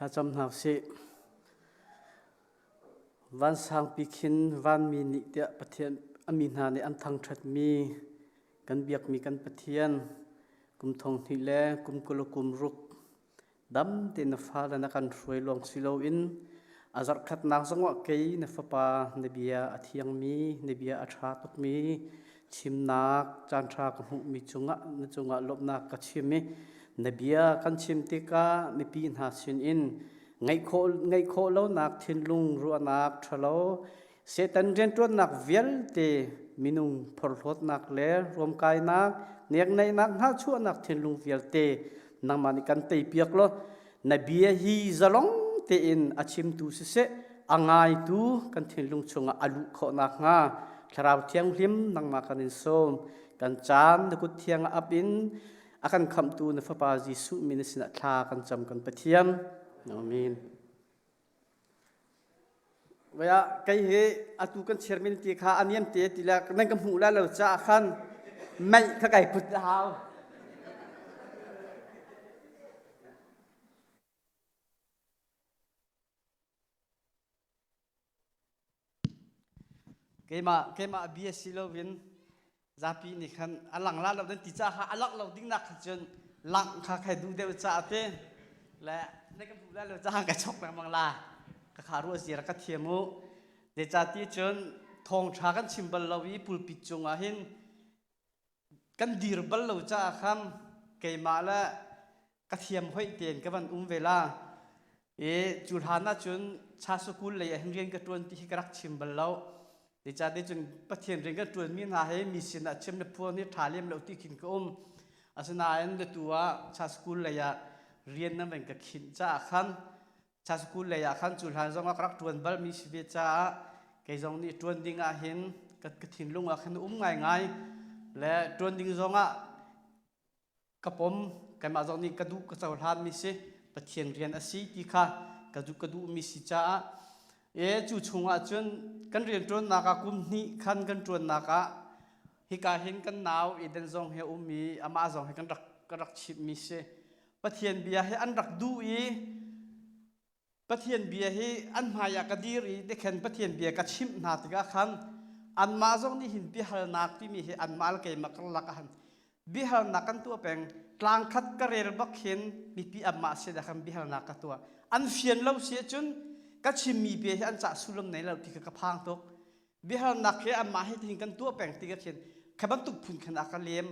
Thlacam hna usih. Vansangpi khin vanmi nih tiah Pathian a mi hna nih an thangṭhatmi kan biakmi kan Pathian kum thong hnih le kum 20 kum ruk dam tein na fale na kan hruai lawng si loin a zarhkhatnak zongah kei na fapa na bia a thiangmi na bia a ṭha tukmi chimnak caanṭha ka hmuhmi cungah na cungah lawmhnak ka chim i na bia kan chim tikah mipi hna sinin ngaih khawh ngaih khawh lonak thinlung ruahnak ṭhalo Satan rianṭuannak vialte minung phorhlawtnak le ruamkainak nekneihnak hna chuahnak thinlung vialte nangmah nih kan teipiak law na bia hi zalong tein a chimtu siseh a ngaitu kan thinlung chungah a luh khawh nakhnga Thlarau Thianghlim nangmah kan in sawm kan caan na kut thiang ah ap in a kan khamhtu na Fapa Jesuh min sinah thla kan cam kan Pathian. Amen. Vaya kei hi atu kan chairman ti kha a niam te ti le nan ka hmuh lai lo caah khan meih kha kai put a hau. Keimah keimah bia si loin zapi nih khan a lang la lo nan ti caah kha a langh lo ding nak kha cun langh kha kai duh deuh caah te le na ka hmuh lai lo caah ka chok lengmang la ka kha ruah zia ka thiam u zeicahti cun thawngṭha kan chim bal lo i pulpit cungah hin kan dir bal lo caah khan keimah le ka thiam hoih tein ka van um ve la i cu hlan ah cun cha sukul lei ah hin rian ka ṭuan ti hi ka rak chim bal lo Zeicahtiah cun Pathian rian kan ṭuanmi hna hi mi sinah chim le phuan hi ṭha lem lo ti khin ka um. Asinain tu ah cha school lei ah rian nan van ka khinh caah khan cha school lei ah khan cu hlan zong ah ka rak ṭuan balmi si ve caah kei zong nih ṭuan ding ah hin ka, ka thinlung ah khan um ngaingai le ṭuan ding zong ah ka pom keimah zong nih ka duh ka cohlanmi si Pathian rian a si ti kha ka duh ka duhmi si caah e cu chungah cun kan rian ṭuannak ah kum hnih khan kan ṭuannak ah hika hin kan nau Eden zong he um i amah zong he kan rak kan rak chimhmi si Pathian bia hi an rak duh i Pathian bia hi an hmai ah ka dir i tikhan Pathian bia ka chimh hna tikah khan anmah zong nih hin biahalnak timi hi anmah le keimah karlak ah han biahalnak kan tuah peng tlang khat ka rel bak hin mipi anmah sin ah khan biahalnak ka tuah an fian lo si ahcun ka chimmi bia hi an cah sullam nei lo ti kha ka phang tuk biahalnak hi anmah hi tihin kan tuah peng ti ka khin kha bantuk phun khan a ka lem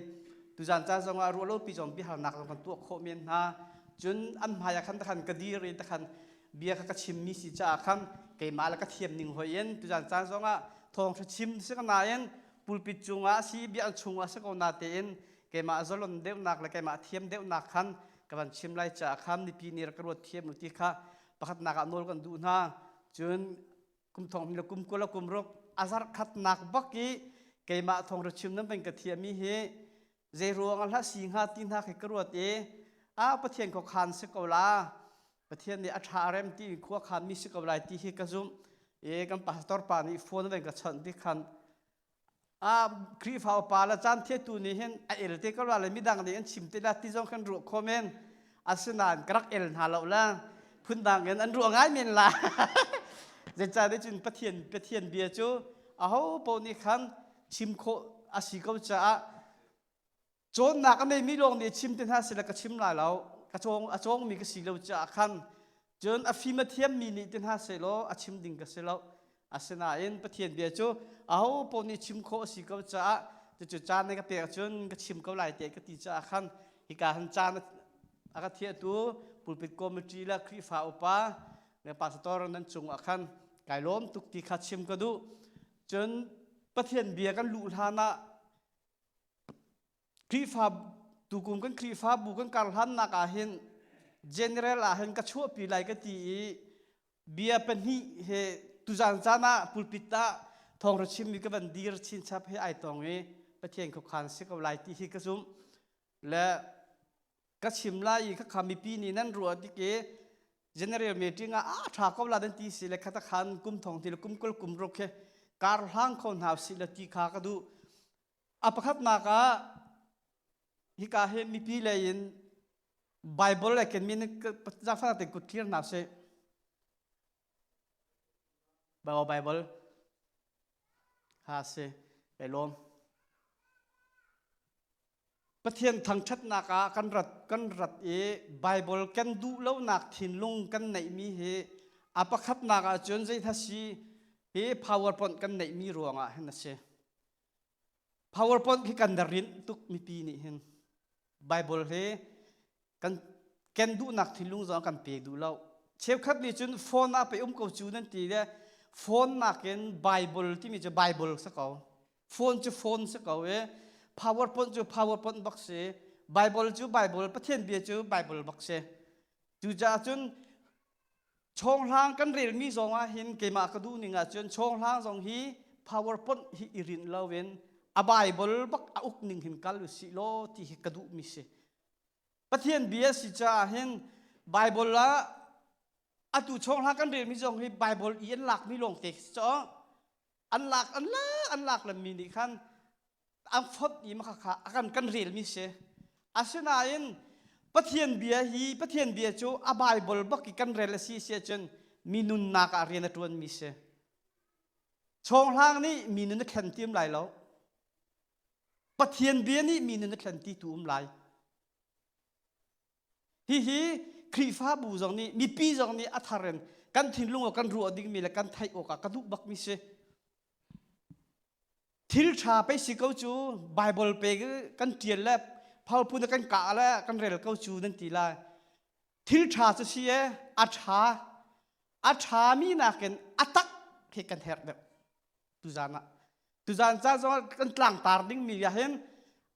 tuzan caan zong ah ruahlopi zong biahalnak zong kan tuah khawh men hna cun an hmai ah khan takhan ka dir i takhan bia kha ka chimmi si caah khan keimah le ka thiam ning hoi in tuzan caan zong ah thawngṭha chim si ka nain pulpit cungah si bia chungah si ko na tein keimah zalon deuhnak le keimah thiam deuhnak khan ka van chim lai caah khan mipi nih rak ka ruat thiam u ti kha pakhatnak ah nawl kan duh hna cun kum thong le kum 20 le kum ruk a zarh khatnak bak i keimah thong ra chim nan van ka thiami hi zei ruang ah hlah si hnga ti hna khi ka ruat i a Pathian khuakhan si ko la Pathian nih a ṭha rem ti khua khan mi si ko lai ti hi ka zumh i kan pastor pa nih phone van ka chawnh ti khan a Khrihfa upa le caan thiatu nih hin a el te ko la le midang nih an chim te la ti zong kan ruah kho men asinain ka rak el hna lo la phundang in an ruah ngai men la zeicahtiah cun Pathian Pathian bia cu aho paoh nih khan chim khawh a si ko caah Cawnnak a neimi lawng nih chim te hna sila ka chim lai lo. Ka cawng a cawngmi ka si lo caah khan cun a fim a thiammi nih te hna sehlaw a chim ding ka si lo. Asinain Pathian bia cu aho paoh nih chim khawh a si ko caah cucu caan na ka pek cun ka chim ko lai te ka ti caah khan hika han caan a ka thiahtu pulpit committee le Khrihfa upa le pastor nan cungah khan kai lawm tuk ti kha chim ka duh. Cun Pathian bia kan luh hlan ah Khrihfa tukum kan Khrihfabu kan karhlannak ah hin general ah hin ka chuahpi lai ka ti i bia pahnih he tuzan caan ah pulpit ah thawngṭha chimmi ka van dir chinchap he ai tong i Pathian khuakhan si ko lai ti hi ka zumh le ka chim lai i khakha mipi nih nan ruah tik i general meeting ah a ṭha ko la dan ti si le khata khan kum thong ti le kum kul kum ruk he kar hlang kho hna si le ti kha ka duh A pakhatnak ah hika hi mipi lei in Bible le ken mi zaangfah tein kut thlir hna sih. Bible ha si kai lawm. Pathian thangṭhatnak ah kan rat kan rat i Bible kan duh lonak thinlung kan neihmi hi a pakhatnak ah cun zei si hi PowerPoint kan neihmi ruangah hin a si. PowerPoint khi kan rinh tuk mipi nih hin Bible hi kan ken duhnak thinlung zong kan pe duh lo. Cheukhat nih cun phone ah pe um ko cu nan ti le phone nakin Bible timi cu Bible si ko. Phone cu phone si ko i PowerPoint cu PowerPoint bak si. Bible cu Bible, Pathian bia cu Bible bak si. Cucaah cun Chawnghlang kan relmi zong ah hin keimah ka duh ning ahcun chawnghlang zong hi PowerPoint hi i rinh loin a Bible bak a uk ning hin kal usih law ti hi ka duhmi si. Pathian bia si caah hin Bible ah atu chawnghlang kan relmi zong hi Bible i an lakmi lawng te si caw an lak an lak an lak lammi nih khan an fonh i maka kha a kan kan relmi si asinain Pathian bia hi Pathian bia cu a Bible bak i kan rel a si si ahcun mi nunnak ah rian a ṭuanmi si chawnghlang nih mi nun a thlen ti um lai lo Pathian bia nih mi nun a thlen ti tu um lai Hihi Khrihfabu zong nih mipi zong nih a thar in kan thinlung ah kan ruah dingmi le kan theih awk ah ka duh bakmi si. Thil ṭha pei si ko cu Bible pe kan ṭial le phun kan kah le kan rel ko cu nan ti lai. Thil ṭha cu si e a ṭha a ṭhami nakin a tak khi kan herh deuh tuzan ah. Tuzan ca zong kan tlangtar dingmi ah hin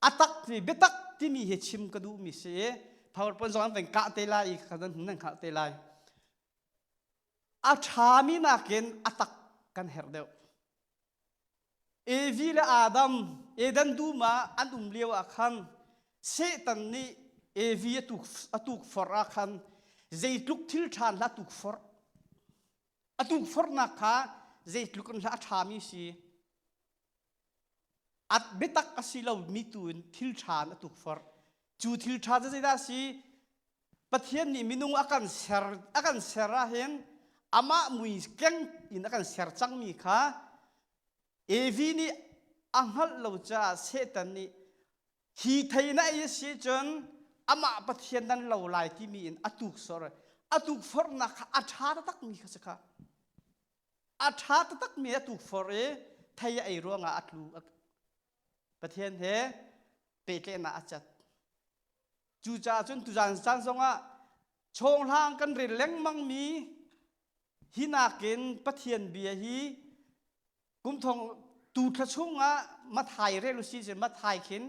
a tak ti biatak timi hi chim ka duhmi si i PowerPoint zong an van kah te lai i kha nan hngalh te lai. A ṭhami nakin a tak kan herh deuh. Evi le Adam Eden dum ah an um lio ah khan Satan nih Evi a tukforh ah khan zeitluk thil ṭha hla tukforh a tukforhnak kha zeitluk in hla a ṭhami si at biatak a si lomi tu in thil ṭha in a tukforh cu thil ṭha cu zeidah a si Pathian nih minung a kan ser a kan ser ah hin amah mui keng in a kan ser cangmi kha Evi nih a hngalh lo caah Satan nih hi thei na ei a si cun amah Pathian nan lo lai timi in a tuksor a tukforhnak kha a ṭha taktakmi kha si kha a ṭha taktakmi a tukforh i thei a ei ruangah a tlu Pathian he pehtlaihnak a cat cucaah cun tuzan caan zongah chawnghlang kan rel lengmangmi hi nakin Pathian bia hi kum thong tu thla chungah Mathai rel usi cun Mathai khin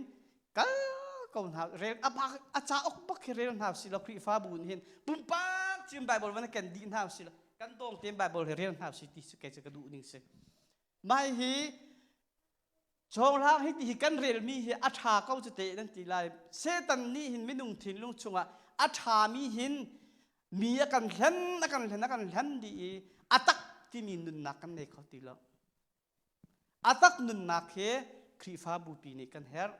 kal ko hna rel a a cauk bak khi rel hna usih law Khrihfabu nih hin pumpak cim Bible van ken dih hna usih law kan dawng tein Bible hi rel hna usih ti kei cu ka duh ning si mai hi Chawnghlang hi ti hi kan relmi hi a ṭha ko cu te nan ti lai. Satan nih hin minung thinlung chungah a ṭhami hin mi a kan hlen a kan hlen a kan hlen dih i a tak timi nunnak kan nei kho ti lo. A tak nunnak hi Khrihfabu pi nih kan herh.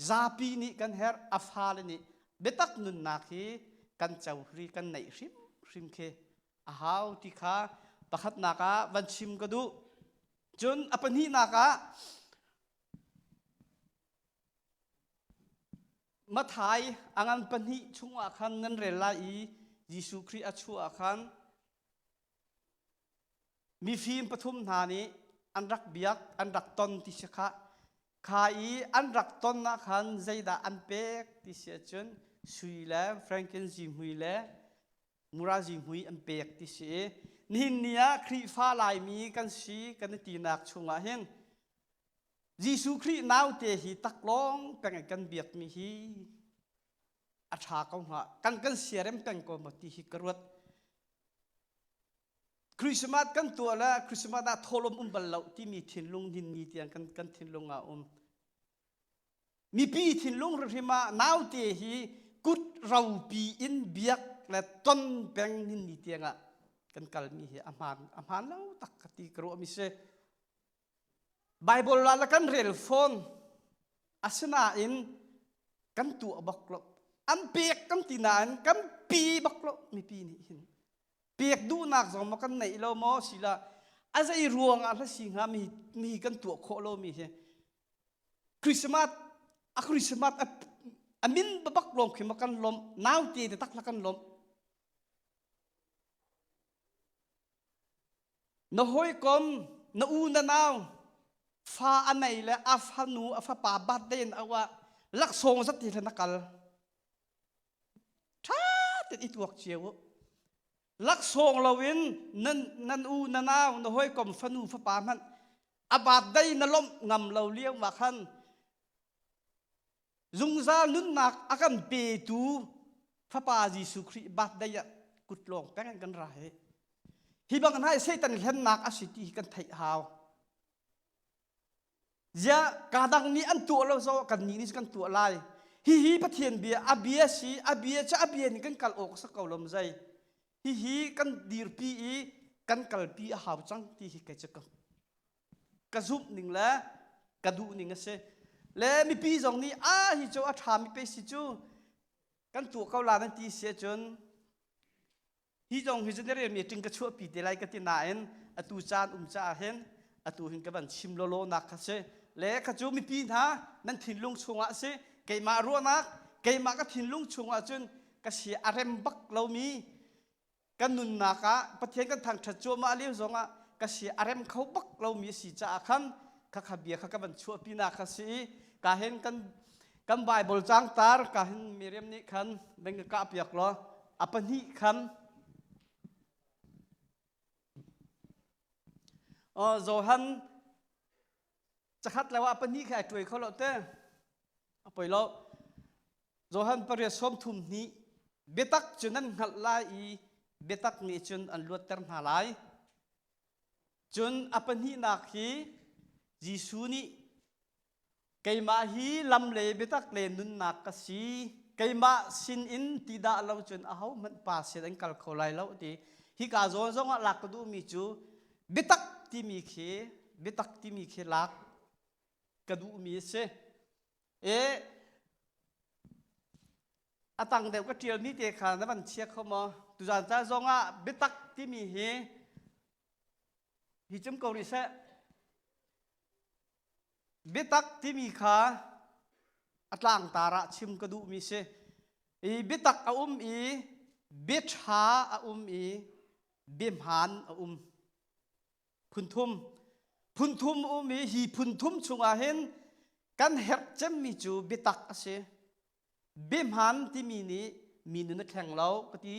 Zapi nih kan herh, a fale nih biatak nunnak hi kan cohri kan neih hrimhrim khi a hau ti kha pakhatnak ah van chim ka duh. Cun a pahnihnak ah Mathai a ngan pahnih chungah khan nan rel lai i Jesuh Khrih a chuah ah khan mifim pathum hna nih an rak biak an rak ton ti si kha kha i an rak ton ah khan zeidah an pek ti si ahcun sui le frankincense zihmui le mura zihmui an pek ti si i nihin ni ah Khrihfa Laimi kan si kan i tinak chungah hin Jesuh Khrih naute hi taklawng peng in kan biakmi hi a ṭha ko hnga kan kan siarem peng ko maw ti hi ka ruat Christmas kan tuah le Christmas ah thawlawm um bal lo timi thinlung nin ni tiang kan kan thinlung ah um mipi thinlung hrimhrim ah naute hi kut ropi in biak le ton peng nin ni tiang ah kan kalmi hi a hmaan a hmaan lo tak ka ti ka ruah mi si Bible la kan rel fawn asinain kan tuah bak lo. An pek kan ti nain kan pi bak lo mipi nih hin. Pek duhnak zong maw kan neih lo maw sila a zei ruang ah hla si hnga mi mi kan tuah khawh lo mi hi. Christmas a Christmas a min bak lawng khi ma kan lom naute te tak la kan lom. Na hawikom, na u na nau, fa a nei le a fanu a fapa birthday in au ah laksawng zat ti na kal. Ṭha tein i tuak cio u. Laksawng loin nan, nan u na nau, na hawikom fanu fapa hmanh a birthday na lawmh ngam lo lio ma khan Zungzal nunnak a kan petu Fapa Jesuh Khrih birthday ah kut lawng peng in kan ra hi. Hi bang hna hi Satan hlennak a si ti hi kan theih hau. Zia ka dang nih an tuah lo zo kan nih nih kan tuah lai. Hihi Pathian bia a bia si a bia cu a bia nih kan kal awk sa ko lom zai. Hihi kan dirpi i kan kalpi a hau cang ti hi kei cu ka ka zumh ning le ka duh ning a si le mipi zong nih a hi cu a ṭha mi pe si cu kan tuah ko la nan ti si ahcun hi zong hi general meeting ka chuahpi te lai ka ti nain atu caan um caah hin atu hin ka van chim lawlaw nak kha si le kha cu mipi hna nan thinlung chungah si keimah ruahnak keimah ka thinlung chungah cun ka si a rem bak lomi kan nunnak ah Pathian kan thangṭhat cuahmah lio zongah ka si a rem kho bak lomi a si caah khan khakha bia kha ka van chuahpinak kha si i ka hin kan kan Bible cang tar ka hin Miriam nih khan beng ka kah piak law a pahnih khan Johan cakhat lo ah pahnih kha ai tuai kho lo te a poi lo Johan pariat sawm thum hnih biatak cu nan hngalh lai i biatak nih cun an luatter hna lai cun a pahnihnak hi Jesuh nih keimah hi lam le biatak le nunnak ka si keimah sin in ti dah lo cun ahohmanh pa sin an kal kho lai lo ti hika zawn zongah lak ka duhmi cu biatak timi khi biatak timi khi lak ka duhmi a si. E a tang deuh ka ṭialmi te kha na van chia kho maw? Tuzaan ca zongah biatak timi hi hi cum ko rih seh. Biatak timi kha a tlangtar ah chim ka duhmi si. I biatak a um i biaṭha a um i biahmaan a um. Phunthum. Phunthum um i hi phunthum chungah hin kan herh cemmi cu biatak a si. Biahmaan timi nih mi nun a thleng lo ka ti.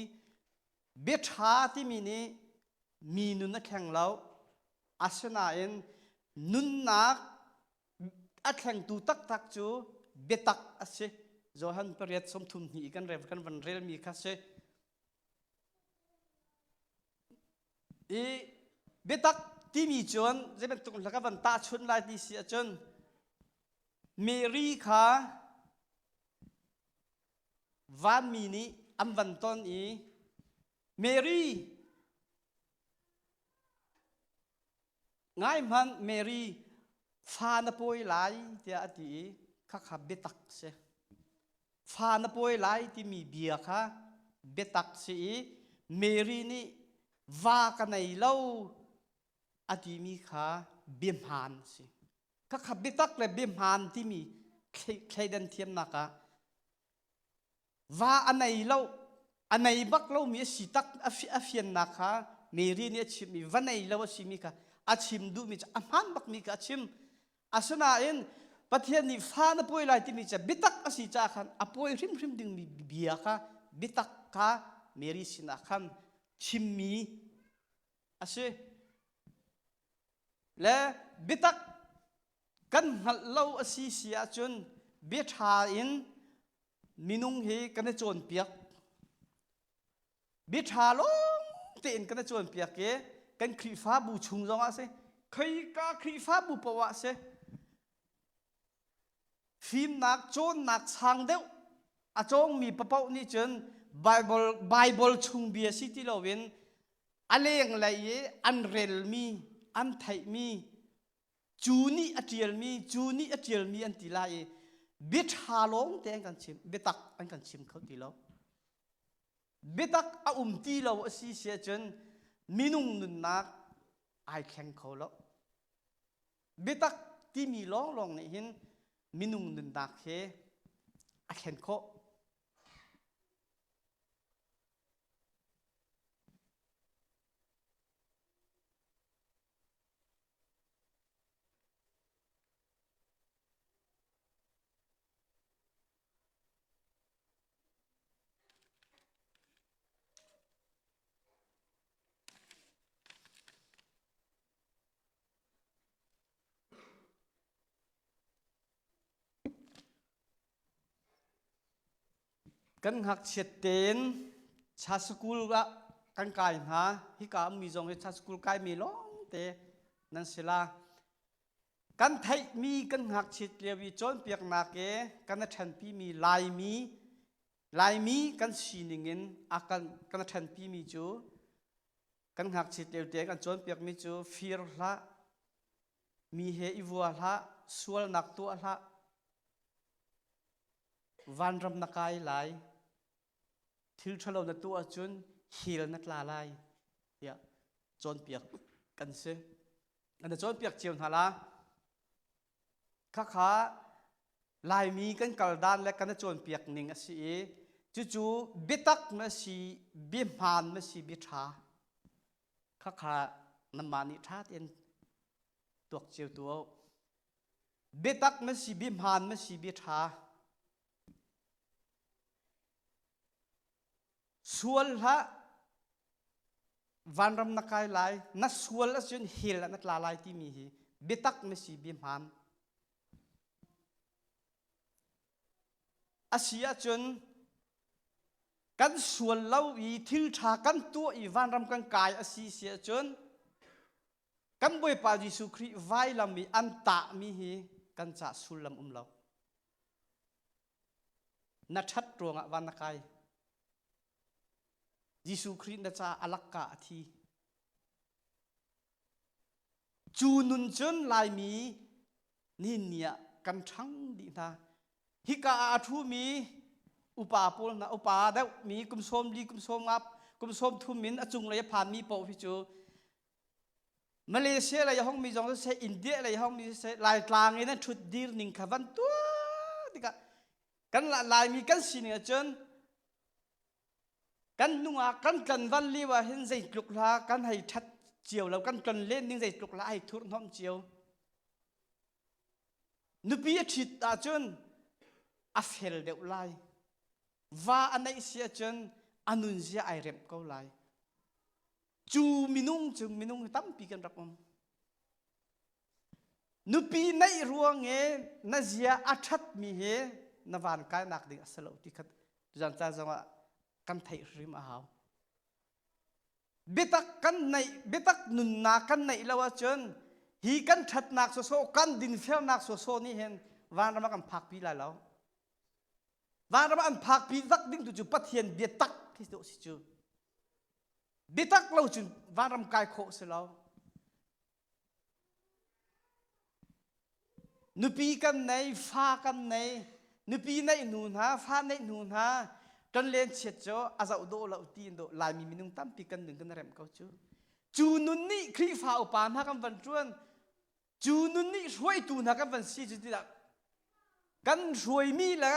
Biaṭha timi nih mi nun a thleng lo. Asinain nunnak a thlengtu taktak cu biatak a si. Johan pariat sawmthum hnih kan rel kan van relmi kha si. I biatak timi cun zei bantuk hla ka van tahchunh lai ti si ahcun Mary kha vanmi nih an van ton i Mary ngai hmanh Mary fa na pawi lai tiah a ti i khakha biatak si. Fa na pawi lai timi bia kha biatak si i Mary nih va ka nei lo a timi kha biahmaan si. Khakha biatak le biahmaan timi thleidan thiamnak ah va a nei lo a nei bak lomi a si tak a fiannak kha Mary nih a chimmi va nei lo a simi kha a chim duhmi cu a hmaan bakmi kha a chim asinain Pathian nih fa na pawi lai timi cu biatak a si caah khan a pawi hrimhrim dingmi bia kha biatak kha Mary sinah khan chimmi a si le biatak kan hngalh lo a si si ahcun bia ṭha in minung hi kan i cawnpiak bia ṭha lawng tein kan i cawnpiak i kan Khrihfabu chung zong ah si khoika Khrihfabu paoh ah si fimnak cawnnak sang deuh a cawngmi papoh nih cun Bible Bible chung bia si ti loin a lenglei i an relmi an theihmi cu nih a ṭialmi cu nih a ṭialmi an ti lai i. Bia ṭha lawng te an kan chim, biatak an kan chim kho ti lo. Biatak a um ti lo a si si ahcun minung nunnak ai thleng kho lo. Biatak timi lawnglawng nih hin minung nunnak he a thlen khawh. Kan ngakchiat tein cha school ah kan kai hna. Hika ummi zong hi cha school kaimi lawngte nan si la. Kan theihmi kan ngakchiat lio i cawnpiaknak i kan a ṭhenpimi Laimi Laimi kan sining in a kan kan a ṭhenpimi cu kan ngakchiat lio te kan cawnpiakmi cu fir hlah, mi he i vua hlah, sualnak tuah hlah, vanram na kai lai, thil ṭhalo na tuah ahcun hell na tla lai tiah cawnpiak kan si. An cawnpiak cio hna la. Khakha Laimi kan kal dan le kan cawnpiak ning a si i cucu biatak ma si, biahmaan ma si, biaṭha. Khakha nanmah nih ṭha tein tuak cio tu Biatak ma si, biahmaan ma si, biaṭha. Sual hlah, vanram na kai lai, na sual ahcun hell ah na tla lai timi hi biatak na si bia hmaan. A si ahcun kan sual lo i thil ṭha kan tuah i vanram kan kai a si si ahcun kan Bawipa Jesuh Khrih vailam i an tahmi hi kan cah sullam um lo. Na ṭhat ruangah van na kai. Jesuh Khrih na ca a lakka a thi. Cu nun cun Laimi nihin ni ah kan ṭhang dih hna. Hika ah a ṭhumi upa pawl hna, upa deuhmi kum 40, kum 50, kum 30 in a cunglei a phanmi paoh hi cu Malaysia lei a hongmi zong siseh, India lei a hongmi siseh, Laitlang in an ṭhut dir ning kha van tuah tikah kan Laimi kan sining ahcun kan nungak kan tlanval lio ah hin zeitluk hla kan hei ṭhat cio lo, kan tlon len ding zeitluk hla ai thurhnomh cio. Nupi a ṭhit ahcun a fel deuh lai. Va a neih si ahcun a nunzia ai remh ko lai. Cu minung cu minung tampi kan rak um. Nupi neih ruang i na zia a ṭhatmi hi na van kainak ding a si lo ti kha tuzan caan zongah kan theih hrim a hau. Biatak kan neih, biatak nunnak kan neih lo ahcun hi kan ṭhatnak sawsawh, kan dinfelnak sawsawh nih hin vanram ah kan phakpi lai lo. Vanram ah an phakpi zak ding tu cu Pathian biatak hi si cu. Biatak lo cun vanram kai khawh si lo. Nupi kan nei, fa kan nei, nupi neih hnu hna, fa neih hnu hna, kan len chiat cu a zoh dawh lo ti in dawh Laimi minung tampi kan nun kan remh ko cu. Cu nun nih Khrihfa upa hna kan van ṭuan, cu nun nih hruaitu hna kan van si cu tidah kan hruaimi le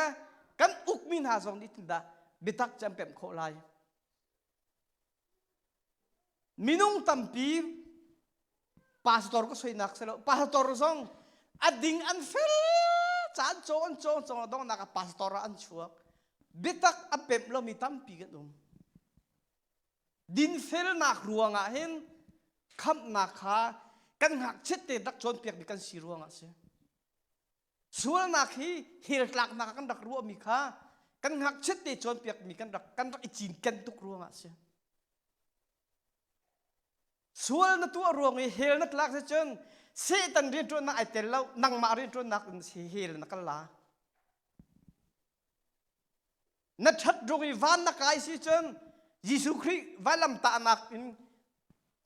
kan ukmi hna zong nih tindah biatak cu an pemh khawh lai. Minung tampi pastor ka soinak si lo pastor zong a ding an fel caan caw an cawng cawng donghnak ah pastor ah an chuak biatak a pemh lomi tampi kan um dinfelnak ruangah hin khamhnak kha kan ngakchiat te rak cawnpiakmi kan si ruangah si Sualnak hi hell tlaknak ah kan rak ruahmi kha kan ngakchiat te cawnpiakmi kan rak kan rak i cinken tuk ruangah a si. Sual na tuah ruang i hell na tlak si cun Satan rianṭuannak ai tel lo nangmah rianṭuannak in si hell na kal la. Na ṭhat ruang i van na kai si cun Jesuh Khrih vailamtahnak in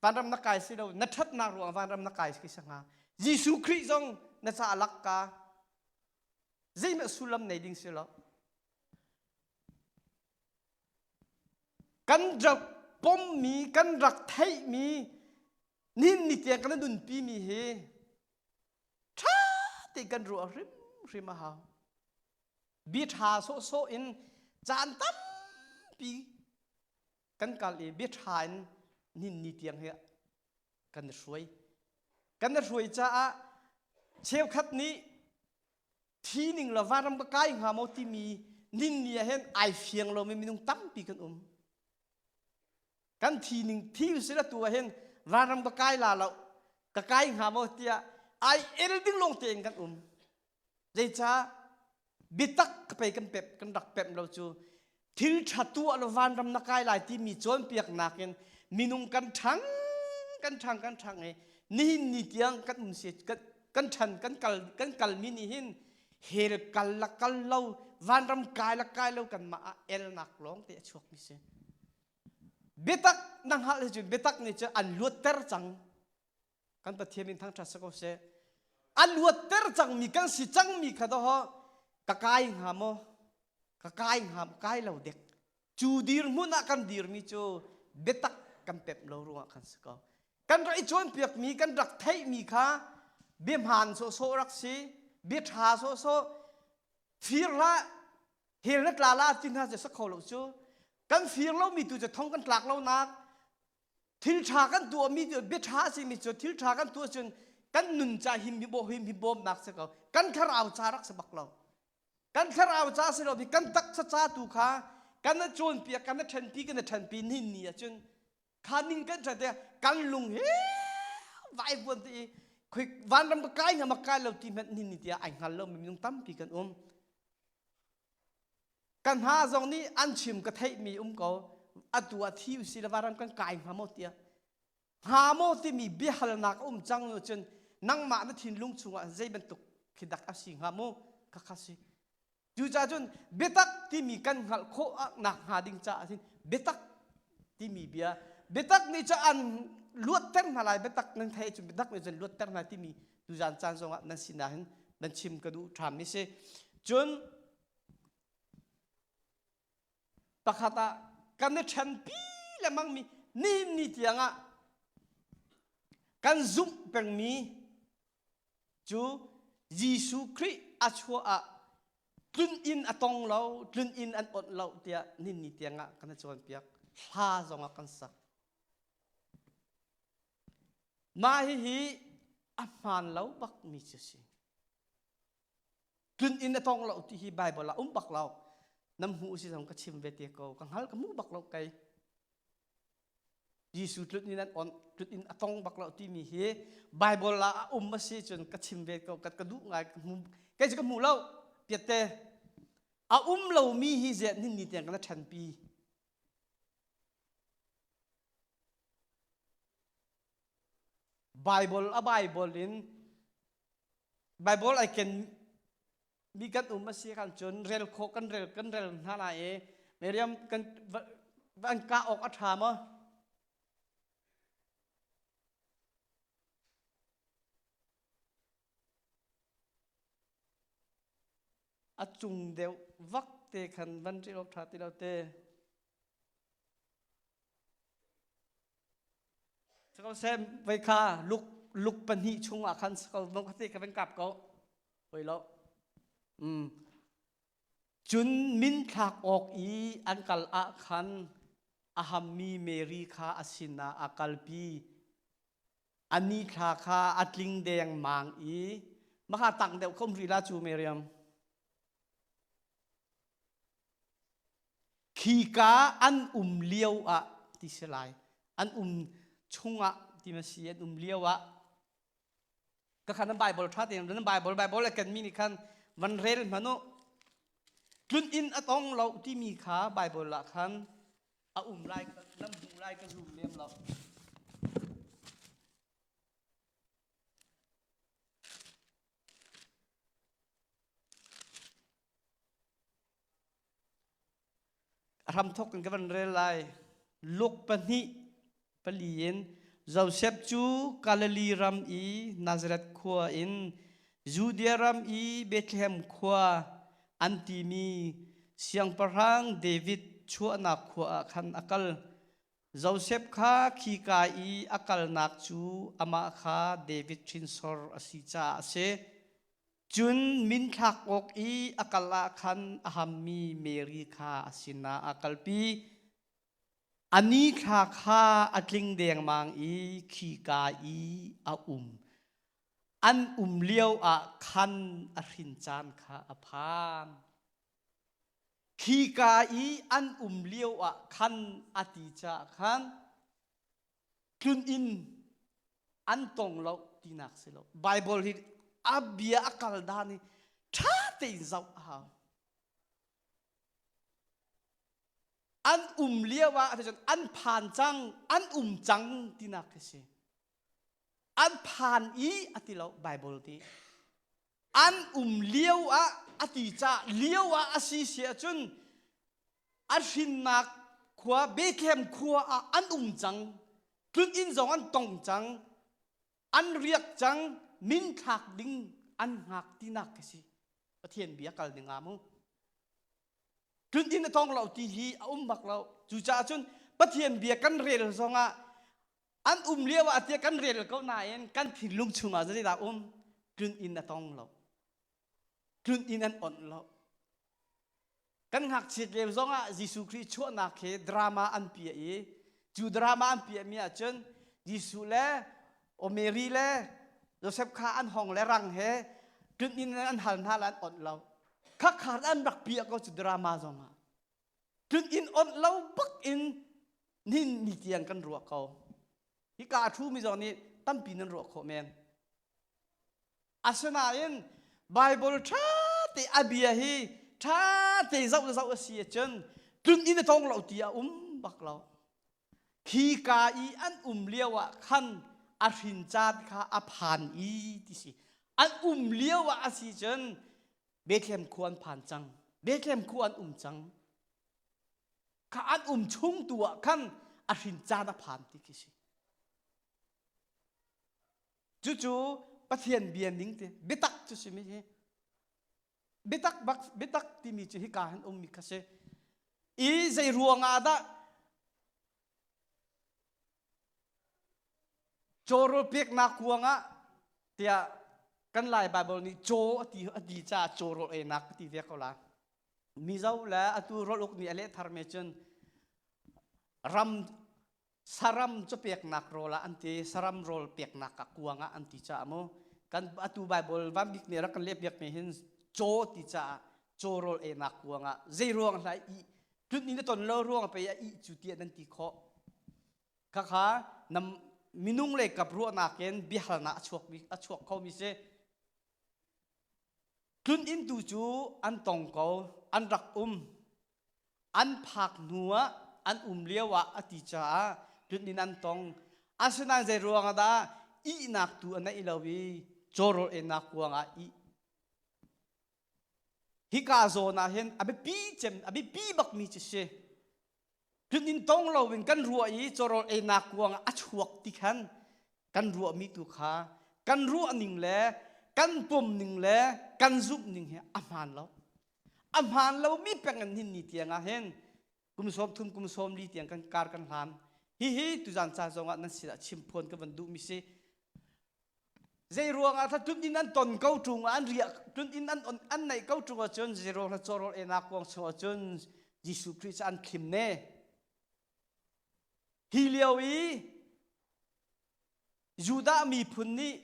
vanram na kai si lo na ṭhatnak ruang vanram na kai si hnga Jesuh Khrih zong na ca lak ka. Zeihmanh sullam nei ding si lo. Kan rak pommi, kan rak theihmi, nihin ni tiang kan nunpimi hi ṭha tein kan ruah hrimhrim a hau. Bia ṭha sawhsawh in caan tampi kan kal i bia ṭha in nihin ni tiang hi kan i hruai. Kan i hruai caah cheukhat nih thi ning law vanram ka kai hnga maw timi nin ni ah hin ai fiang lomi minung tampi kan um. Kan thi ning thi usila tu ah hin vanram ka kai la lo ka kai hnga maw tiah ai el ding lawng tein kan um. Zeicah biatak ka pei kan pep kan rak pemh lo cu thil ṭha tuah lo vanram na kai lai timi cawnpiaknak in minung kan ṭhang kan ṭhang kan ṭhang i nihin ni tiang kan um si kan kan ṭhan kan kal kan kalmi nih hin hell kal la kal lo vanram kai la kai lo kanmah ah elnak lawng te a chuakmi si. Biatak na hngalh hi cu biatak nih cun an luatter cang. Kan Pathian min thangṭhat si ko seh. A luatter cangmi kan si cangmi kha doh ka kai hnga maw? Ka kai hnga kai lo dek. Cu dirhmun ah kan dirmi cu biatak kan pemh lo ruangah kan si ko. Kan rak i cawnpiakmi, kan rak theihmi kha bia hmaan sawhsawh rak si, bia ṭha sawhsawh, fir hlah, hel na tla la ti hna cu sa kho lo cu. Kan fir lomi tu cu thong kan tlak lonak, thil ṭha kan tuahmi cu bia ṭha a simi cu thil ṭha kan tuah cun kan nun ca him hi him hi bawmnak si ko. Kan thlarau ca rak si bak lo. Kan thlarau ca si lo bi kan taksa ca tu kha kan na cawnpiak kan na ṭhenpi kan na ṭhenpi ni ni ahcun kha ning kan ṭhen te kan lung hi vai vuan ti i khoi vanram ka kai hnga ma kai lo ti hmanh ni ni tiah ai hngal lo mi minung tampi kan um. Kan hna zong nih an chim ka theihmi um ko atu ah thi usi le vanram kan kai hnga maw tiah hnga maw timi biahalnak a um cang nu cun nangmah na thinlung chungah zei bantuk khi dak a si hnga mu kha kha si cucaah cun biatak timi kan hngalh khawh nak hnga ding caah hin biatak timi bia biatak nih cu an luatter hna lai biatak nan theih cun biatak nih cun luatter hna timi tuzan caan zongah nan sinah hin nan chim ka duh ṭham ni si cun Pakhat ah kan i ṭhenpi lengmangmi nihin ni tiangah kan zumh pengmi cu Jesuh Khrih a chuah ah tlun inn a tong lo, tlun inn an onh lo tiah nihin ni tiangah kan i cawnpiak. Hla zongah kan sak. Mah hihi a hmaan lo bakmi cu a si. Tlun inn a tong lo ti hi Bible ah um bak lo. Nam hmu si zong ka chim ve te ko. Ka hngal ka hmu bak lo kei. Jesuh tlun inn an on tlun inn a tong bak lo timi hi Bible ah a um a si cun ka chim ve ko ka ka duh ngai ka hmu kei cu ka hmu lo piatte a um lomi hi ziah nin ni tiang kan ṭhenpi Bible a Bible in Bible ai ken mi kan um a si kan cun rel khawh kan rel kan rel hna lai i Miriam kan van kah awk a ṭha maw? A cung deuh vak te khan van rel awk ṭha ti lo te. Sako sem vei kha luk luk pahnih chungah khan sako vong kha te kha van kap ko. Hoi lo. Mm. Cun min thlak awk i an kal ah khan a hammi Mary kha a sinah a kalpi. A ni thla kha a tling dengmang i maka tang deuh khom rih la cu Miriam. Khika an um lio ah ti si lai. An um chungah ti ma si an um lio ah ka khan nan Bible ṭha tein nan Bible Bible a kenmi nih khan van rel hmanh u. Tlun inn a tong lo timi kha Bible ah khan a um lai lam hmu lai ka zum lem lo. A hramthawk in ka van rel lai. Luke pahnih pali in Josef cu Galilee ram i Nazareth khua in Judea ram i Bethlehem khua an timi siangpahrang David chuahnak khua ah khan a kal. Josef kha khika i a kalnak cu amah kha David hrinsor a si caah a si. Cun minthlak awk i a kal ah khan a hammi Mary kha a sinah a kalpi. A ni thla kha a tling dengmang i khika i a um. An um lio ah khan a hrin caan kha a phan. Khika i an um lio ah khan a ti caah khan tlun inn an tong lo tinak si lo. Bible hi a bia a kal dan hi ṭha tein zoh a hau. An um lio ah an phan cang, an um cang tinak khi si. An phan i a ti lo Bible ti. An um lio ah a ti ca lio ah a si si ahcun a hrinnak khua Bethlehem khua ah an um cang. Tlun inn zong an tong cang. An riak cang. Min thlak ding an hngak tinak khi si. Pathian bia kal ning ah mu. Tlun inn a tong lo ti hi a um bak lo. Cucaah cun Pathian bia kan rel zongah an um lio ah tiah kan rel ko nain kan thinlung chungah zeidah um? Tlun inn a tong lo. Tlun inn an onh lo. Kan ngakchiat lio zongah Jesuh Khrih chuahnak hi drama an piah i cu drama an piahmi ahcun Jesuh le o Mary le Joseph kha an hong le rang he tlun inn an hal hna le an onh lo. Khakha an rak piah ko cu drama zongah. Tlun inn onh lo bak in nin ni tiang kan ruah ko. Hika a ṭhumi zong nih tampi nan ruah khawh men. Asinain Bible ṭha te a bia hi ṭha te zoh zoh a si ahcun tlun inn a tong lo ti a um bak lo. Khika i an um lio ah khan a hrin caan kha a phan i ti si. An um lio ah a si cun Bethlehem khua an phan cang. Bethlehem khua an um cang. Kha an um chung tu ah khan a hrin caan a phan ti khi si. Cucu Pathian bia ning ti biatak cu si mi hi biatak bak biatak timi cu hika hin ummi kha si. I zei ruang ah dah cawrawl peknak kuang ah tiah kan Lai Bible nih caw a ti a ti caah cawrawl einak a ti ve ko la. Mizo le atu rawl uk nih a leh thar me cun ram saram cu peknak rawl ah an ti saram rawl peknak ah kuang ah an ti caah mu kan atu Bible van bik nih rak kan leh piak mi hin caw ti caah caw rawl einak kuang ah zei ruang hlai i tlun in a ton lo ruang pei a ih cu tiah nan ti khawh khakha nam minung le kap ruahnak in biahalnak a chuak a chuak kho mi si tlun inn tu cu an tong ko an rak um an phak hnu ah an um lio ah a ti caah tlun inn an tong asinain zei ruang ah dah ihnak tu a neih lo i cawrawl enak kuang ah ih Hika zawn ah hin a biapi cem a biapi bakmi cu si. Tlun in tong loin kan ruah i cawrawl einak kuang ah a chuak ti khan kan ruahmi tu kha kan ruah ning le kan pom ning le kan zumh ning hi a hmaan lo. A hmaan lomi peng in hin ni tiang ah hin kum sawm thum kum sawm li tiang kan kar kan hlan. Hihi tuzan ca zongah nan sinah chim phuan ka van duhmi si. Zei ruangah thla tlun in an ton ko ṭung ah an riah tlun in an an neih ko ṭung ahcun zei ruang hla cawrawl enak kuang chung ahcun Jesuh Khrih cu an thlim ne. Hi lio i Judah miphun nih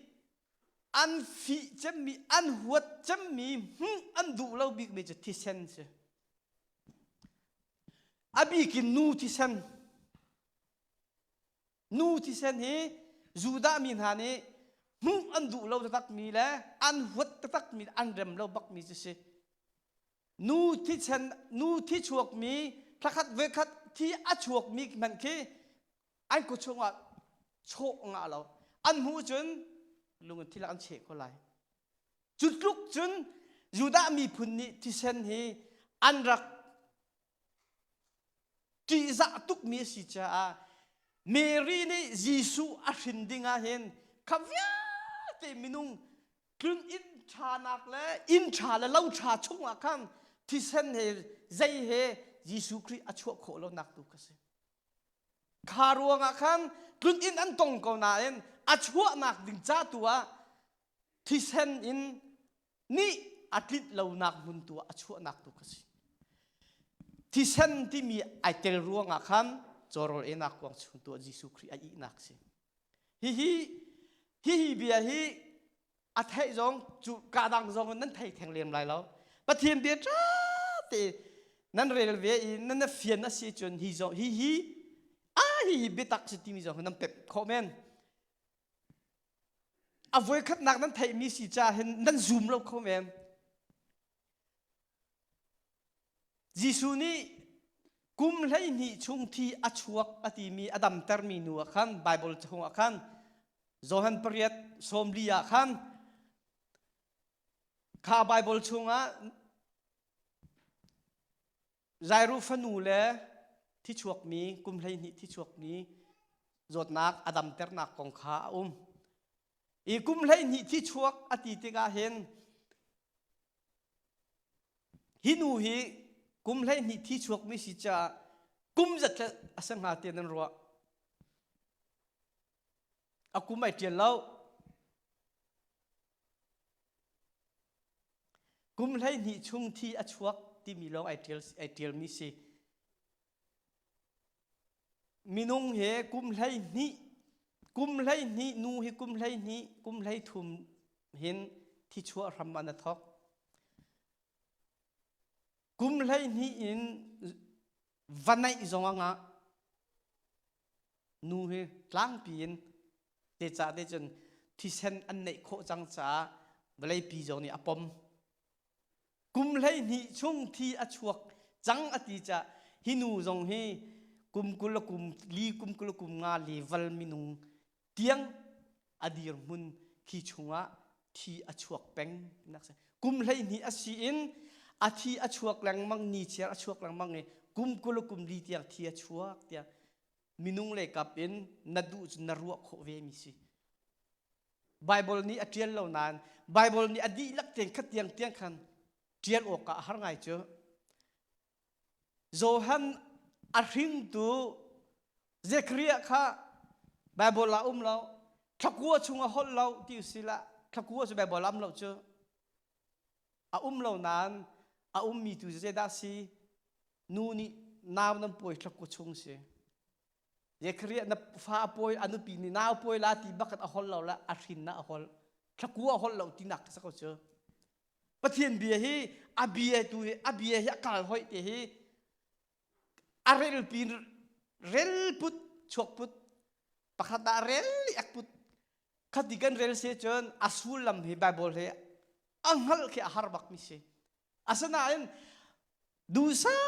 an fih cemmi an huat cemmi hmuh an duh lo bikmi cu thisen si. A bikin nu thisen Nu thisen hi Judah mi hna nih hmuh an duh lo taktakmi le an huat taktakmi an rem lo bakmi cu si. Nu thisen nu thi chuakmi thlakhat voikhat thi a chuakmi hmanh khi an kut chungah chawh ngah lo. An hmuh cun lung in thilak an cheh ko lai. Cu tluk cun Judah miphun nih thisen hi an rak ṭihzah tukmi a si caah Mary nih Jesuh a hrin ding ah hin kha vialte minung tlun inn ṭhanak le inn ṭha le lo ṭha chungah khan thisen he zei he Jesuh Khrih a chuah khawh lonak tu kha si. Kha ruangah khan tlun inn an tong ko nain a chuahnak ding ca tu ah thisen in nih a tlinh lonak hmun tu ah a chuahnak tu kha si. Thisen timi ai tel ruangah khan cawrawl enak kuang chung tu ah Jesuh Khrih a ihnak si. Hihi hihi bia hi a theih zong cu kadang zong nan thei theng lem lai lo. Pathian bia ṭha te nan rel ve i nan na fian a si cun hi zong hi hi a hi hi biatak si timi zong nan pep khawh men. A voikhatnak nan theihmi si ca hin nan zoom lo kho men. Jesuh nih kum 12 chung thi a chuak a timi a damtermi nu ah khan Baibal chungah khan Johan pariat 40 ah khan kha Baibal chungah Jairu fanu le thichuakmi kum 12 thichuakmi zawtnak a damternak kong kha a um. I kum 12 thichuak a ti tikah hin Hi nu hi kum 12 thi chuakmi si caah kum zat le a si hnga ti nan ruah. A kum ai ṭial lo. Kum 12 chung thi a chuak timi lawng ai ṭial ai ṭialmi si. Minung he kum 12 kum 12 nu hi kum 12 kum 13 hin thi chuah hram an a thawk. Kum 12 in va neih zong a ngah. Nu hi tlangpi in te ca te cun thisen an neih khawh cang caah vawleipi zong nih a pom. Kum 12 chung thi a chuak cang a ti caah hi nu zong hi kum 20 le kum li kum 20 le kum nga level minung tiang a dirhmun khi chungah thi a chuak peng tinak si. Kum 12 a si in a thi a chuak lengmang ni chiar a chuak lengmang i kum 20 le kum li tiang thi a chuak tiah minung le kap in na duh cun na ruah khawh ve mi si. Bible nih a ṭial lo nain Bible nih a dihlak tiang khat tiang tiang khan ṭial awkah a har ngai cu. Johan a hringtu Zechariah kha Bible ah um lo, thlakua chung a holh lo ti usila thlakua cu Bible am lo cu. A um lo nain a ummi tu zeidah si? Nu nih nau nan pawi thlakua chung si. Zekhariah na fa a pawi a nupi nih nau pawi la ti bakat a holh lo la a hrin na a holh thlakua a holh lo ti nak ka ko cu Pathian bia hi a bia tu hi a bia hi a kal hoi te hi a rel pin rel put chuak put pakhat ah rel ek put khati kan rel se cun a sullam hi Bible hi a hngalh khi a har bak mi si Asinain duhsah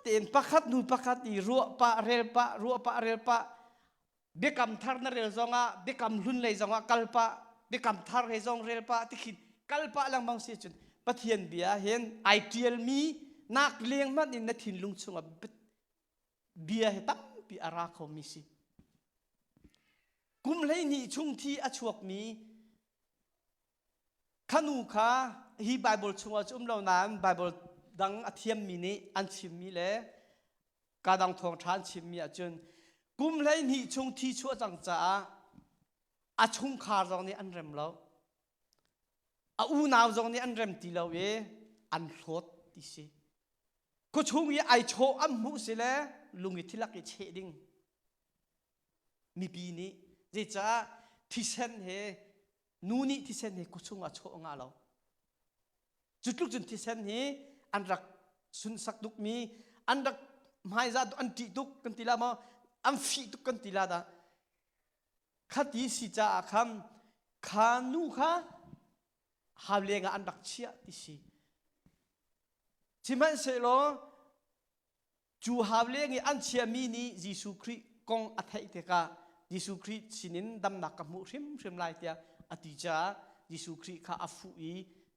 tein pakhat hnu pakhat i ruah pah rel pah ruah pah rel pah biakam thar na rel zongah biakam hlun lei zongah kal pah biakam thar he zong rel pah tikhin kal pah lengmang si cun Pathian bia hin ai ṭialmi nak leng hmanh in na thinlung chungah bia hi tampi a ra khomi si. Kum 12 chung thi a chuakmi Kha nu kha hi Baibal chungah cu um lo nain Baibal dang a thiammi nih an chimmi le ka dang thawngṭha an chimmi ahcun kum 12 chung thi chuah cang caah a chungkhar zong nih an rem lo. A unau zong nih an rem ti lo i an hlawt ti si. Khuachung i ai chawh an hmuh si le lung i thilak i cheh ding. Mipi nih zeicah thisen he Nu nih thisen hi khuachung ah chawh a ngah lo. Cu tluk cun thisen hi an rak sunsak tukmi, an rak hmaizah tuk, an ṭih tuk kan ti la maw, an fih tuk kan ti la dah. Khati si caah khan kha nu kha hau leng ah an rak chiah ti si. Sihmanhsehlaw Cu hau leng i an chiahmi nih Jesuh Khrih kong a theih tikah Jesuh Khrih sinin damnak ka hmuh hrimhrim lai tiah a ti caah Jesuh Khrih kha a fuh i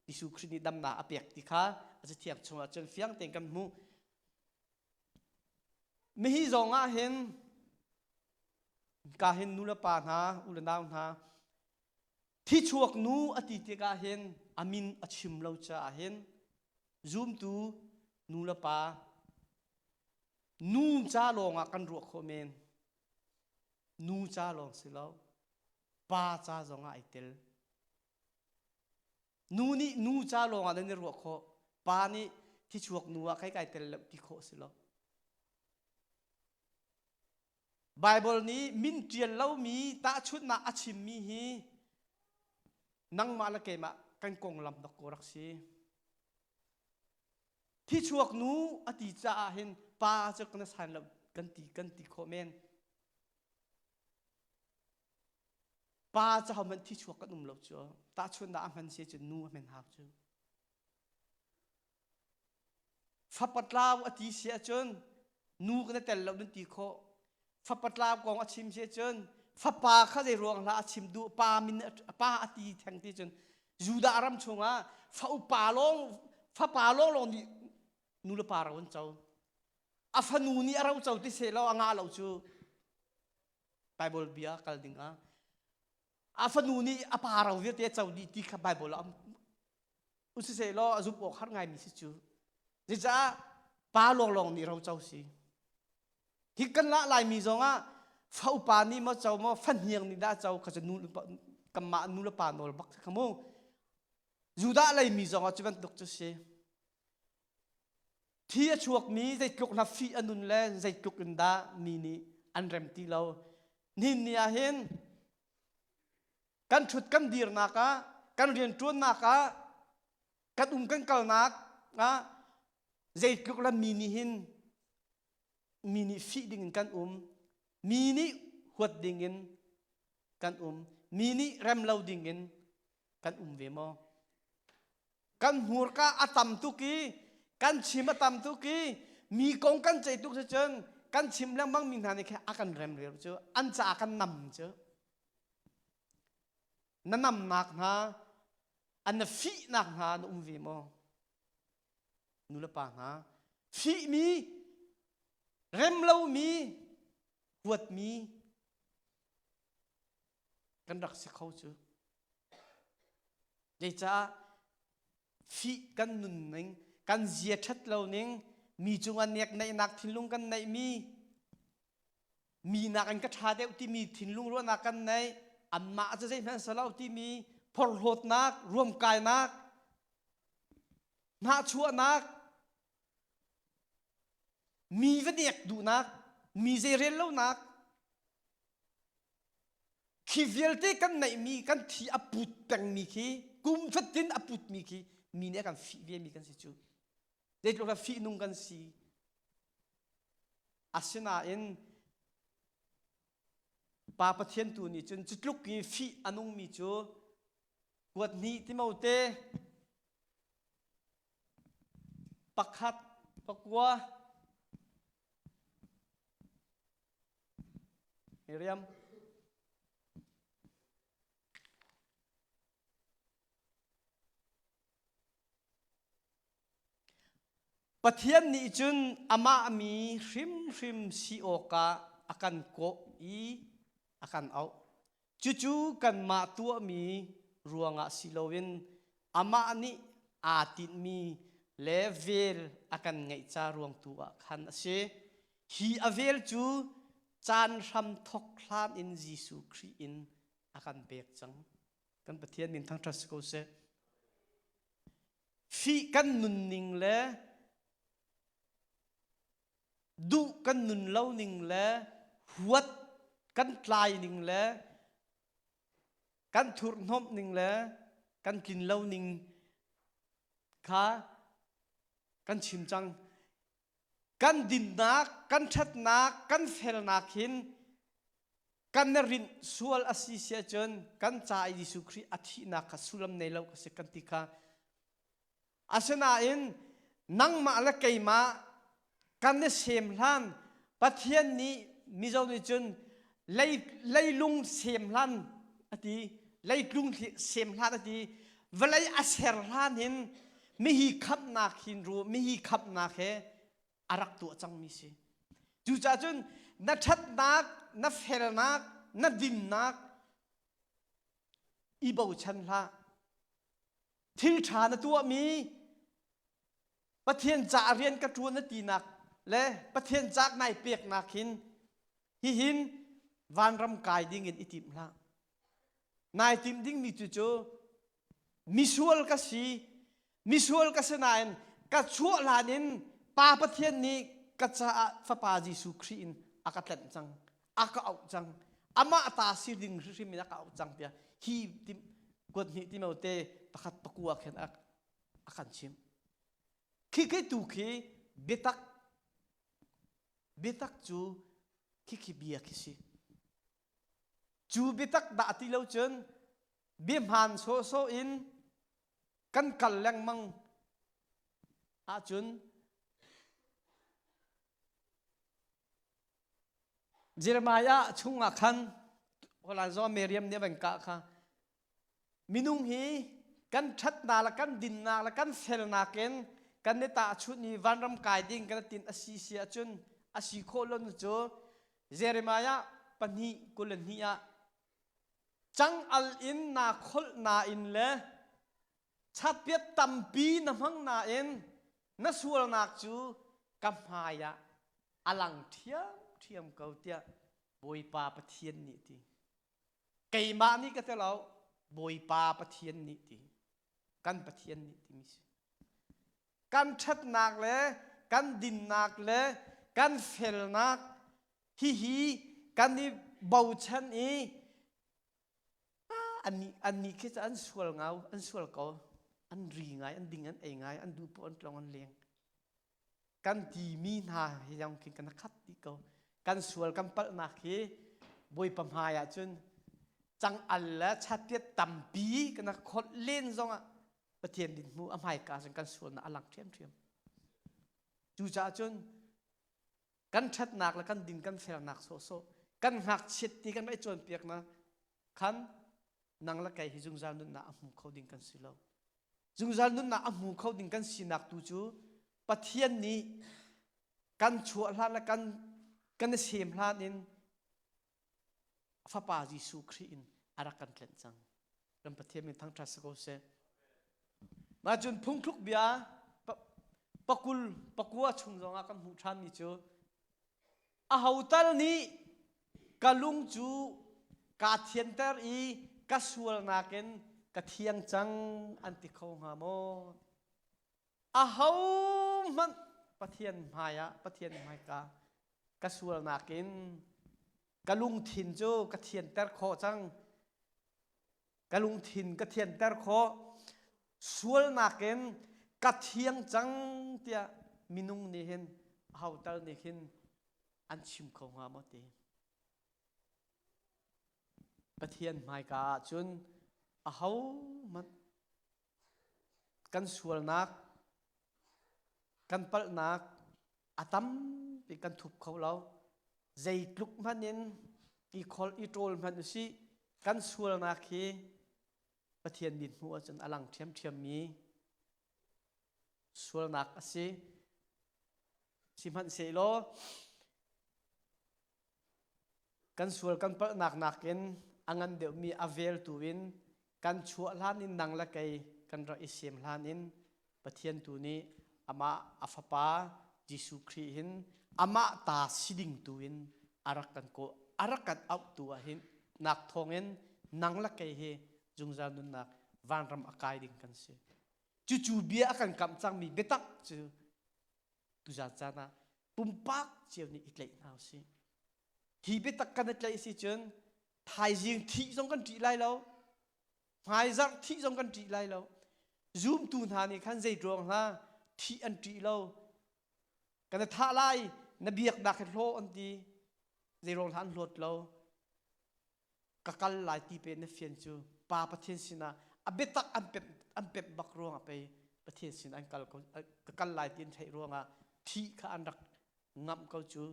Jesuh Khrih nih damnak a pek ti kha a Cathiang chungah cun fiang tein kan hmuh. Mihi zong ah hin ka hin nu le pa hna, u le nau hna, thi chuak nu a ti tikah hin a min a chim lo caah hin zumtu nu le pa nu ca lawngah kan ruah khawh men. Nu ca lawng si lo, pa ca zongah ai tel. Nu nih nu ca lawngah nan i ruah khawh. Pa nih thichuak nu ah kai kai tel lo ti khawh si lo. Baibal nih min ṭial lomi tahchunhnak a chimmi hi nangmah le keimah kan konglam dok ko rak si. Thichuak nu a ti caah hin pa cu kan san lo kan ti kan ti khawh men. Pa cu hohmanh thichuak kan um lo cu. Tahchunhnak a hman si cun nu a hman hau cu. Fapa tlau a ti si ahcun nu kan i tel lo nan ti khawh. Fapa tlau kong a chim si ahcun fapa kha zei ruang hlah a chim duh pa min pa a ti theng ti cun Judah ram chungah fa upa lawng fapa lawng lawng nih nu le pa ro an co. A fanu nih a ro co ti seh law a ngah lo cu Bible bia kal ding ah a fanu nih a pa ro vialte a co dih ti kha Bible ah Usisehlaw a zumh awk har ngaimi si cu. Zeicah pa lawnglawng nih ro co si. Hi kan lah laimi zongah fa upa nih maw co maw fa hniang nih dah co kha cu nu kanmah nu le pa nawl bak kha mu. Judah leimi zongah cu bantuk cu si. Thi a chuakmi zeitluk hna fih a nun le zeitluk in dah mi nih an rem ti lo. Nihin ni ah hin kan ṭhut kan dirnak ah kan rianṭuannak ah kan um kan kalnak ah zeitluk le mi nih hin mi nih fih dingin kan um mi nih huat dingin kan um mi nih rem lo dingin kan um ve maw kan hmurka a tam tuk i kan chim a tam tuk i mi kong kan ceih tuk cun kan chim lengmang mi hna nih khin a kan rem rem cu an caah kan nam cu Na namnak hna, an na fihnak hna na um ve maw? Nu le pa hna, fihmi, rem lomi, huatmi kan rak si kho cu. Zeicah fih kan nunning, kan zia ṭhat lo ning, mi cungah nekneihnak thinlung kan neihmi, mi nakin ka ṭha deuh timi thinlung ruahnak kan nei anmah cu zeihmanh si lo timi phorhlawtnak ruamkainak hnahchuahnak mi va nek duhnak mi zeirel lonak khi vialte kan neihmi kan thi a put pengmi khi kum fatin a putmi khi mi nih a kan fih ve mi kan si cu zeitluk dah fihnung kan si Asinain Pa Pathian tu nih cun cutluk i fih a nungmi cu kuat hnih Timote pakhat pakua Miriam Pathian nih cun amah mi hrimhrim si awkah a kan kawh i a kan auh. Cucu kanmah tuahmi ruangah si loin amah nih aa tinhmi le vel a kan ngeih ca ruang tu ah khan a si. Hi a vel cu caan hram thawk hlan in Jesuh Khrih in a kan pek cang. Kan Pathian min thangṭhat si ko seh. Fih kan nunning le duh kan nun lo ning le huat kan tlai ning le kan thurhnomh ning le kan tlin lo ning kha kan chim cang. Kan dinnak, kan ṭhatnak, kan felnak hin kan na rinh sual a si si ahcun kan ca i Jesuh Khrih a thihnak kha sullam nei lo ka si kan ti kha. Asinain nangmah le keimah kan i sem hlan Pathian nih Mizo nih cun lei leilung sem hlan a ti leitlung sem hlan a ti vawlei a ser hlan hin mihi khamhnak hin ru mihi khamhnak he a rak tuah cangmi si. Cucaah cun na ṭhatnak, na felnak, na dinnak i bochan hlah. Thil ṭha na tuahmi Pathian ca rian ka ṭuan na tinak le Pathian caak nai peknak hin hihin vanram kai ding in i tim hlah. Nai timh dingmi tu cu misual ka si, misual ka si nain ka chuah hlan in Pa Pathian nih ka caah Fapa Jesuh Khrih in a ka tlanh cang, a ka auh cang, amah ta si ding hrimhrim in a ka auh cang tiah hi tim kuat hnih Timote pakhat pakua khin a a kan chimh. Khi tu khi biatak biatak cu khikhi bia khi si. Cu biatak dah ti lo cun bia hmaan sawhsawh in kan kal lengmang ahcun Jeremiah chungah khan Holland zaw Miriam nih a van kah kha Minung hi kan ṭhatnak le kan dinnak le kan felnak in kan i tahchunh i vanram kai ding kan tin a si si ahcun a si khawh lo cu Jeremiah 2:22 ah cang-al in naa kholh nain le chatpiat tampi na hmang nain na sualnak cu ka hmai ah a lang ṭhiamṭhiam ko tiah Bawipa Pathian nih a ti. Keimah nih ka ti lo, Bawipa Pathian nih ti. Kan Pathian nih timi si. Kan ṭhatnak le kan dinnak le kan felnak hihi kan i bochan i annih khi cu an sual ngau, an sual ko. An ri ngai, an ding, an ei ngai, an duh poh an tlong an leng. Kan timi hna hi zong khi kan khat dih ko. Kan sual kan palhnak hi Bawipa hmai ah cun cang al le chatpiat tampi kan kholh len zongah Pathian din hmu a hmaika cun kan sualnak a lang ṭhiamṭhiam. Cucaah cun kan ṭhatnak le kan din kan felnak sawhsawh kan ngakchiat ti kan i cawnpiaknak khan nang le kei hi zungzal nunnak a hmu kho ding kan si lo. Zungzal nunnak a hmu kho ding kan sinak tu cu Pathian nih kan chuah hlan le kan kan i sem hlan in Fapa Jesuh Khrih in a rak kan tlenh cang. Kan Pathian min thangṭhat si ko seh. Mah cun phungthluk bia pakul pakua chung zongah kan hmuh ṭhanmi cu aho tal nih ka lung cu kaa thianter i ka sualnak in ka thiang cang an ti kho hnga maw? Ahohmanh Pathian hmaiah Pathian hmaika ka sualnak in ka lungthin cu ka thianter khawh cang. Ka lungthin ka thianter khawh. Sualnak in ka thiang cang tiah minung nih hin aho tal nih hin an chim kho hnga maw ti. Pathian hmaika ah cun ahohmanh kan sualnak, kan palhnak a tampi kan thup kho lo. Zeitluk hmanh in i khol i ṭawl hmanh usih, kan sualnak hi Pathian mit hmuh ahcun a lang ṭhiamṭhiammi sualnak a si. Sihmanhsehlaw kan sual kan palhnak nakin a ngan deuhmi a veltu in kan chuah hlan in nang le kei kan rak i sem hlan in Pathian tu nih amah a fapa Jesuh Khrih hin amah ta si ding tu in a rak kan kawh a rak kan auh tu ah hin nak thawngin nang le kei hi zungzal nunnak vanram a kai ding kan si. Cucu bia a kan kamh cangmi biatak cu tuzan caan ah pumpak cio nih i tlaih hna usih. Hi biatak kan i tlaih si cun thaizing thih zong kan ṭih lai lo, hmaizarh thih zong kan ṭih lai lo. Zumtu hna nih khan zei ruang hna thih an ṭih lo. Kan i thah lai, na biaknak hi hlaw an ti. Zei ruang hna an hlawt lo. Ka kal lai ti pe na fian cu Pa Pathian sinah a biatak an pemh an pemh bak ruangah pei Pathian sin an kal ko ka kal lai ti an theih ruangah thih kha an rak ngamh ko cu.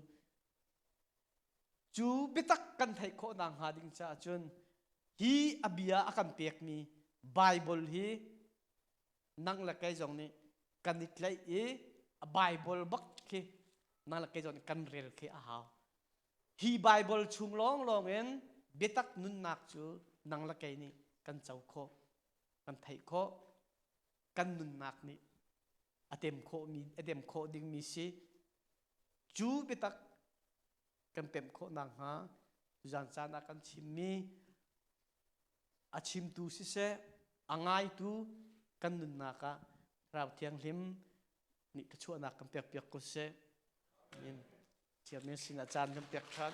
Cu biatak kan theih khawh nak hnga ding caah cun hi a bia a kan pekmi Bible hi nang le kei zong nih kan i tlaih i a Bible bak khi nang le kei zong nih kan rel khi a hau. Hi Bible chung lawnglawng in biatak nunnak cu nang le kei nih kan co khawh, kan theih khawh. Kan nunnak nih a tem khawhmi a dem khawh dingmi si. Cu biatak kan pemh khawh nakhnga tuzan caan ah kan chimmi a chimtu siseh, a ngaitu kan nunnak ah Thlarau Thianghlim nih thluachuahnak kan pekpiak ko seh. Amen. Chairman sinah caan kan pek ṭhan.